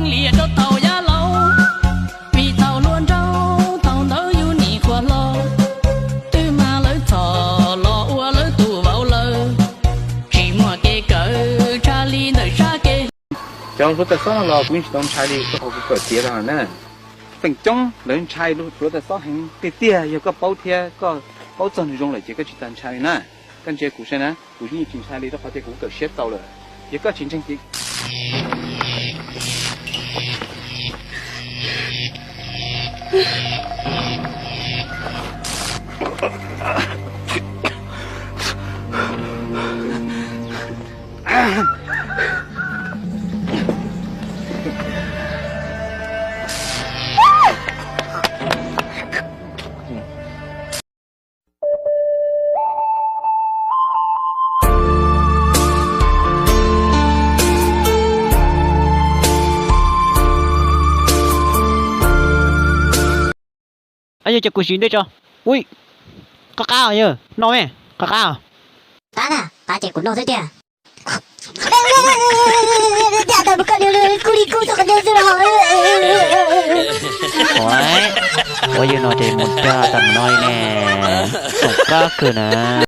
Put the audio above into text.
Liam rau thaum yav laus, vim thaum hluas nraug thaum ntawd yus nim qhuav hlo, twb mag lawv txhom los ua lawv tus vauv lawm, tsis muaj kev kawm tshaj li ntawm sab kev. Cov hluav taws xob no los kuv yeej tsis tau ntshai li, rau qhov kuv kawm tiav tag lawm na. Feem coob lawv ntshai hluav taws xob heev tiag tiag, yog koj paub thiab koj paub txog nws zoo lawm ces koj tsis tas ntshai li na. Koj ntsia kuv saib na, kuv yeej tsis ntshai li rau qhov tias kuv kawm siab tau lawm. Yog koj tsis ntseeg ces Yog ces kuv siv ntej tso. Ui, qab qab os, yog noj me, qab qab os. Qab na, qab ces kuv noj xwb tiag. Ua yog no ces mus cog tas mus no li ne, xoom qab kawg na.